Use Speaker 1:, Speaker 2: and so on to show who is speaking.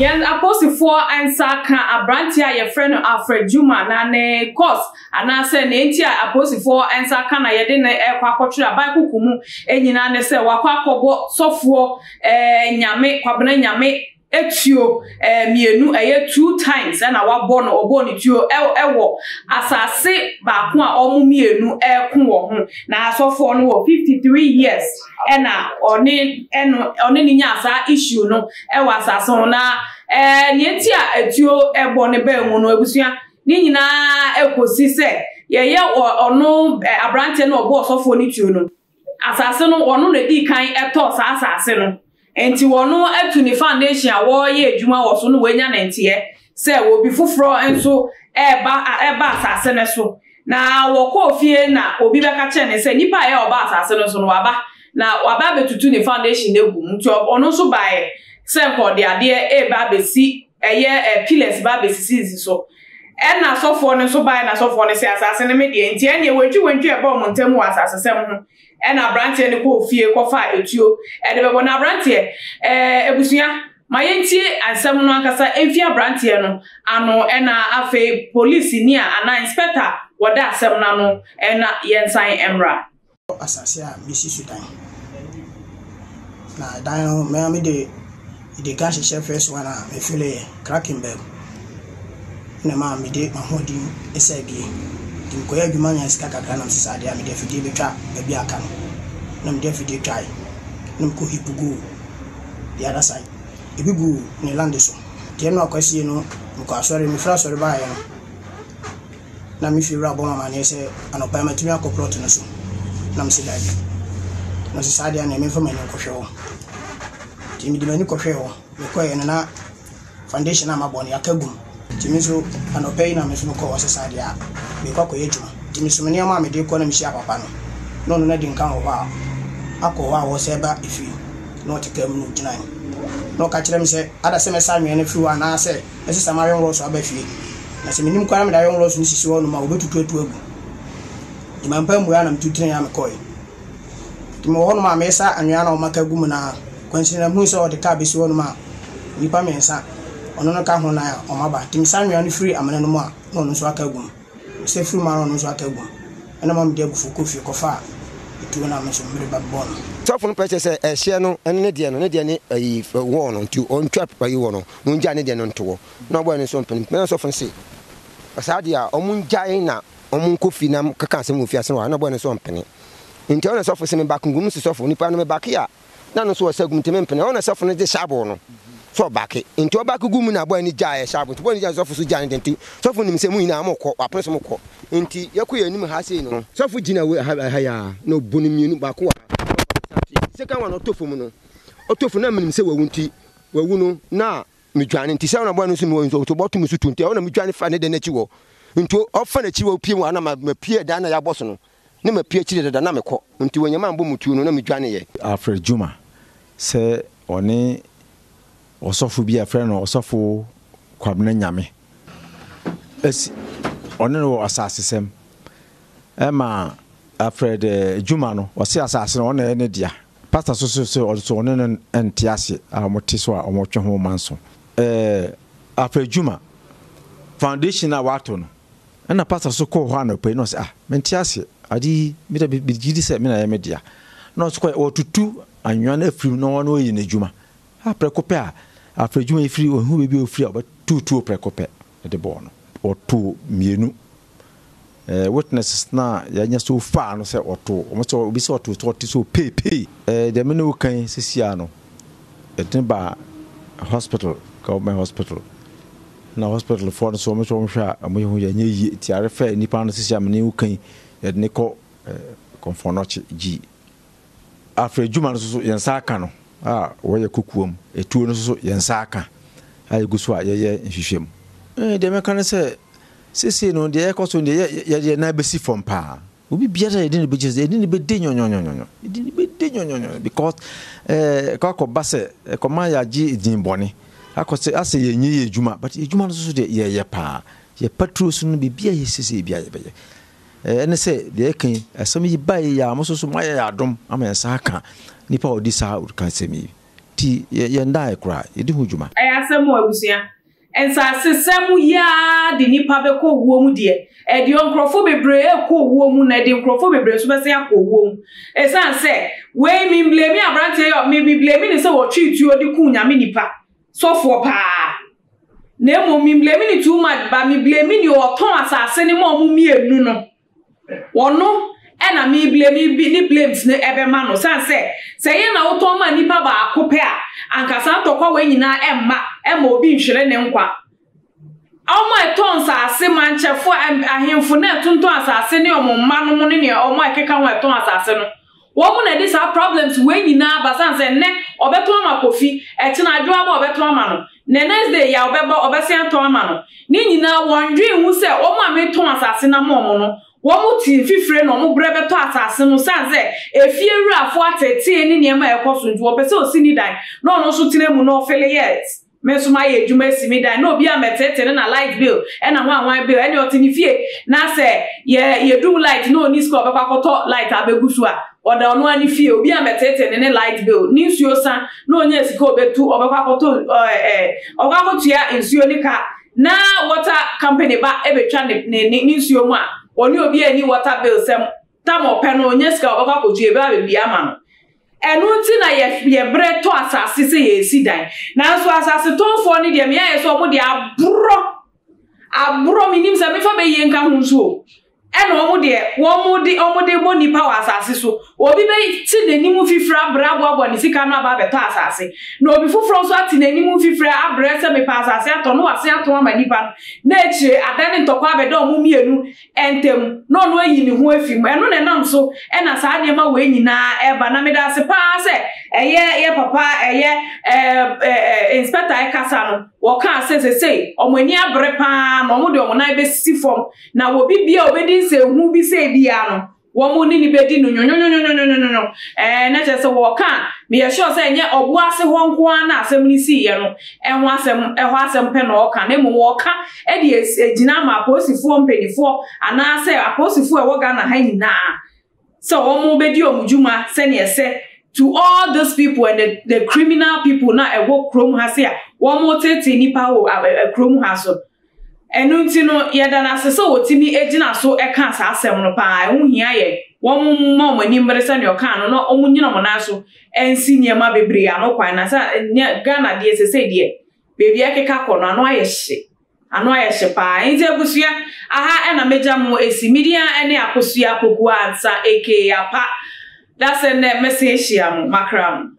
Speaker 1: Yɛn apolisifoɔ nsa ka aberanteɛ a yɛfrɛ no Alfred Juma na ne course anaasɛ nea enti a apolisifoɔ nsa ka na yɛde no rekɔ akɔtwere aban koko mu nyinaa ne sɛ wakɔ akɔbɔ sɔfoɔ eh, Nyame, Kwabena Nyame tuo eh, mmienu, ɛyɛ two times ɛna wabɔ no, ɔbɔɔ ne tuo ɛwɔ asase baako a wɔn mmienu ɛreko wɔ ho. Na asɔfoɔ no wɔ 53 years ɛna ɔne ɛno ɔne ne nyaa saa issue no ɛwɔ asase ho. Na ɛɛ nea enti a atuo ɛbɔ ne baa mu no, abusua ne nyinaa ɛkɔsi sɛ yɛyɛ ɔno aberanteɛ no ɔbɔɔ ɔsɔfoɔ no tuo no, asase no ɔno na ɛdii kan ɛtɔɔ saa asase no. Nti ɔno atu ne foundation a wɔreyɛ adwuma wɔ so no, wanya ne nteɛ sɛ obi foforɔ nso ɛreba ɛreba asase no so. Na wɔkɔɔ fie na obi bɛka kyerɛ ne sɛ nipa a ɛyɛ ɔba asase no so no waba, na waba abɛtutu ne foundation no agu mu. Nti ɔno nso baeɛ sɛ nka ɔde adeɛ reba abɛsi ɛyɛ pillars ba abɛsisisisi so. Ɛna asɔfoɔ no nso baeɛ na asɔfoɔ no sɛ asase no me deɛ. Nti ɛnneɛ wantwi wantwi ɛbaa wɔn ntam wɔ asasesɛm ho. Ɛna aberanteɛ no kɔɔ fie kɔfaa etuo ɛde bɛbɔ. Na aberanteɛ, ɛɛ abusua, ma yɛntie asɛm no ankasa mfi aberanteɛ no ano, ɛna afei polisini a anaa inspector a wɔda asɛm no ano ɛna yɛnsan mmra.
Speaker 2: Asase a mesi so dan. Na dan no, me ara mede mede ka hyehyɛ first one a me fill cracking bam. Na ɛmaa mede m'ahoɔden sɛɛ bie. Nti mekɔyɛ adwuma nya sika kakra na mesesa adeɛ a mede afidie bɛtwa baabi a aka no. Na mede afidie twae. Na mekɔ heap guu the other side. Ebi guu ne land so. Nti ɛno akwasie no mekɔ asɔre, mefiri asɔre baeɛ no na me fiewura bɔ me amaneɛ sɛ anɔpa yi matumi akɔ plot no so. Na mese daabi. Na ɔse saa deɛ a neɛ memfa m'ani nkɔhwɛ hɔ. Nti mede m'ani kɔhwɛɛ hɔ. Mekɔeɛ no na foundation a mabɔ no yɛaka gum. Nti me nso anɔpa yi na me nso mekɔɔ hɔ sɛ saa deɛ a merekɔ akɔyɛ adwuma. Nti meso me nneɛma a mede rekɔ na mehyia papa no. Na ɔno no adi nkan wɔ hɔ a akɔ hɔ a ɔresɛ ba efie. Na ɔte kaa mu na ɔgyinae. Na ɔka kyerɛ me sɛ ada sɛ mɛsa anwea no afiri hɔ anaasɛ mɛsesa m'ayɔnkorɔ so aba fie. Na sɛ menim koraa na mede ayɔnkorɔ so no sisi hɔ nom a wɔbɛtutu atu agu. Nti mampa ammua na metu teneeɛ a mekɔe. Nti mewɔ hɔnom a meresa anwea na wɔaka agu mu no ara, kwansini na mehuu sɛ ɔde kaa bɛsi hɔnom a nnipa mmiɛnsa, ɔno no ka ho na wɔaba. Nti mesa anwea no firi amena no mu a, na ɔno nso aka agu mu. Mesa firi mu a na ɔno nso aka agu mu. Ɛna ɛma mede abufuo kɔɔ fie kɔfaa etuo no a me nso mede ba bɛbɔɔ no.
Speaker 3: Sɔfo no pɛ kyerɛ sɛ ɛhyeɛ no ɛne ne deɛ no, ne deɛ ne ayi wɔɔ no nti ɔntwa ayi wɔ no na ɔngyae ne deɛ no nto hɔ. Na ɔbɔɛ no nso ɔmpene. Na sɔfo no se saa deɛ a ɔmo ngyae na ɔmo nkɔ fie na keka asɛm wɔ fie ase hɔ a na ɔbɔɛ no nso ɔmpene. Nti ɔna sɔfo se me bake ngum se sɔfo nipa no me bake a na no nso ɔsa gum nti mempene. Ɔna sɔfo no de hyabo no sɛ ɔbake. Nti ɔbake gu mu na bɔɛ no gyaeɛ hyabo. Nti bɔɛ no gyae sɔfo so gyae no deɛ nti sɔfo nim sɛ mo nyinaa mo kɔ wapene so mo kɔ. Nti yɛkɔ yɛn anim ha sei no sɔfo gyina wei ha ha yi ara na ɔbu no mmienu baako wɔ ha na ɔbaako san te. Second one ɔtɔ fam no ɔtɔ fam na menim sɛ wawu nti wawu no na medwane nti sɛ ɔna bɔɛ no nso mewɔ nso ɔbɔto me so tu nti ɛhɔ na medwane fa ne dan n'akyi hɔ nti ɔfa n'akyi hɔ pie mu a na mapie dan na yɛabɔ so no ne mapie akyiri dada na mekɔ nti wɔnyɛ ma mbɔ mu tuo no na medwane yɛ.
Speaker 4: Alfred Juma sɛ ɔne ɔsɔfo bi a yɛfrɛ no Ɔsɔfo Kwabena Nyame asi ɔne no wɔ asasesɛm ɛma Alfred Juma no ɔse asase no ɔna ɛyɛ ne dea. Pastor so so sɛ ɔno so ɔne no nte ase a wɔte so a wɔtwe ho manso. Ɛɛ Alfred Juma foundation a wato no ɛna pastor so kɔɔ hɔ anɔpa yi na ɔsɛ ah mente ase ade yi me dɛ megye di sɛ me na ɛyɛ me dea na ɔso kɔ wɔtutu anwea no afiri mu na ɔno ɔyɛ n'adwuma a prɛko pɛ a Alfred Juma yi firi ɔhu baabi a ɔfiri a ɔbɛtutuo prɛko pɛ de bɔɔ no. Wɔtoo mmienu Eh, witnesses na yɛanya so far no sɛ ɔto wɔn sɛ obi sɛ ɔto sɛ ɔte sɛ ɔpeepee. Eh, deɛ me ne wo kan sisi a no, yɛde no ba hospital, government hospital. Na hospital foɔ no so wɔn nso wɔn hwɛ a wɔn ho yɛ nyɛ yie ti arefɛ nipa no sisi a me ne wo kan yɛde ne kɔ eh, kɔnfɔnɔkye gyi. Afei adwuma no nso so yɛn nsa aka no a wɔyɛ kokoam, etuo no nso so yɛn nsa aka a yɛgu so a yɛyɛ nhwehwɛmu. Eh, deɛ mɛka ne sɛ, seesei no deɛ ɛrekɔ so no deɛ yɛde yɛn nan bɛsi fam paa. Obi biara yɛde no bɛgyina so, yɛde no bɛdi nyɔnyɔnyɔnyɔ, yɛde no bɛdi nyɔnyɔnyɔ because eh, ɛkɔ akɔba sɛ ɛkɔma yɛagye din bɔne, akɔ sɛ asɛ yɛnyɛ yɛ adwuma, but yɛ adwuma no nso so deɛ yɛyɛ paa. Yɛ patro so no biribi a yɛsiesie bi a yɛbɛyɛ. Ɛne sɛ, deɛ ɛka yi, asɛm yi baeɛ yi ara, mo nso so moayɛ yɛn adom ama yɛn nsa aka nipa a ɔdi saa awurukasɛm yi. Nti yɛndaeɛ koraa, yɛdi ho dwuma.
Speaker 1: Ɛyɛ asɛm. asɛm o abusua. Nsasesɛm yi ara de nnipa bɛkɔ owuo mu deɛ, ɛde nkurɔfoɔ bebree rekɔ owuo mu na ɛde nkurɔfoɔ bebree nso bɛsan akɔ owuo mu. Ɛsiane sɛ, wei me mblame aberanteɛ yi, me me blame no sɛ ɔtwee tuo de kuu Nyame nipa, sɔfoɔ paa. Na mmom me mblame no too much, but me blame nea ɔtɔn asase no ma wɔn mmienu no. Ɔno na me blame bi ne blames no ɛbɛma no sane sɛ sɛ yɛ na wotɔn ma nipa baako pɛ a anka saa ntɔkwa wei nyinaa ɛmma ɛma obi nhwere ne nkwa. Wɔn a ɛtɔn nsaase mankyɛfo ahemfo na ɛtontɔn asaase ne wɔn mma nom ne nea wɔn a ɛkeka ho a ɛtɔn asaase no Wɔn na ɛde saa problems wei nyinaa ba sane sɛ nnɛ ɔbɛtɔn ama Kofi, ɛkyena Adwoa ba ɔbɛtɔn ama no, the next day Yaw bɛba ɔbɛsen atɔn ama no. Ne nyinaa wɔndwen ho sɛ wɔn a metɔn asase no ama wɔn no, wɔn te mfifire na wɔn brɛ bɛtɔ asase no sane sɛ efie wurafoɔ ateetee ne nneɛma a ɛkɔ so nti wɔpɛ sɛ ɔsi ne dan na ɔno nso tena mu na ɔfele yet. Me nso mayɛ adwuma asi me dan na obi ammɛteete no na light bill ɛna hwan hwan bill ɛne ɔte ne fie na sɛ yɛ yɛdum light na ɔnni sika ɔbɛkɔ akɔtɔ light abɛgu so a ɔda ɔno ara ne fie obi ammɛteete no ne light bill ne nsuo sa na ɔnya sika ɔbɛtu ɔbɛkɔ akɔtɔ ɛɛ ɔbɛkɔ akɔtua nsuo ne ka na water company ba ɛbɛtwa ne ne ne nsuo mu a ɔne obi ani water bill sɛm tam ɔpɛ no ɔnya sika ɔbɛkɔ akɔtua ɛbɛba abɛbie ama no. Ɛno nti na yɛ yɛbrɛ tɔ asase sɛ yɛresi dan. Nanso asasetɔnfoɔ no deɛ meayɛ sɛ wɔn deɛ aborɔ aborɔ menim sɛ mefa bɛyie nka ho nso o. Ɛna wɔn deɛ wɔn de wɔn de bɔ nipa wɔ asase so. Obi bɛte n'anim fifire abrɛ aboaboa ne sika ano aba abɛtɔ asase. Na obi foforɔ nso ate n'anim fifire abrɛ sɛ mepɛ asase atɔ na wasen atɔn ama nipa no. Na akyire adane ntɔkwa abɛda wɔn mmienu ntam na ɔno ayi ne ho afi mu. Ɛno na ɛnam so na saa nneɛma wei nyinaa ɛreba. Na meda ase paa sɛ ɛyɛ yɛ papa ɛyɛ ɛɛ inspector ɛkasa no wɔkaa sɛ sesei wɔn ani abere paa na wɔn de wɔn nan bɛsisi fam na obi bia obɛdi nsɛnhu bi sɛ biara no wɔn ne ne bɛdi no nwonwonwonwonwonwonwo ɛɛ na kyerɛ sɛ wɔka a meyɛ sure sɛ ɛnyɛ ɔbo ase hɔ nko ara na asɛm no siiɛ no ɛho asɛm ɛhɔ asɛm pɛ na ɔka na mmom ɔka de agyina ama apolisifoɔ mpanimfoɔ anaasɛ apolisifoɔ a ɛwɔ Ghana ha nyinaa sɛ wɔn bɛdi wɔn dwuma sɛnea ɛsɛ to all these people and the, the criminal people na ɛwɔ kurom ha se a wɔn tete nipa wɔ kurom ha so. Ɛno nti no yɛda no ase sɛ wɔtumi gyina so ka saa asɛm no paa. Ɛho hia yɛ wɔn mma wɔn ani mmere sɛnea ɔkaa no na wɔn nyina wɔn nan so nsi nneɛma bebree ano kwan na sɛ Ghana deɛ sesei deɛ Baabi a ɛkeka kɔ no, ano ayɛ hye. Ano ayɛ hye paa. Enti abusua, aha na mɛgya mo asi. Me din ara ne Akosua Poku Ansah aka Apa. Dasɛ nnɛ mɛsan ahyia mo. Makra mo.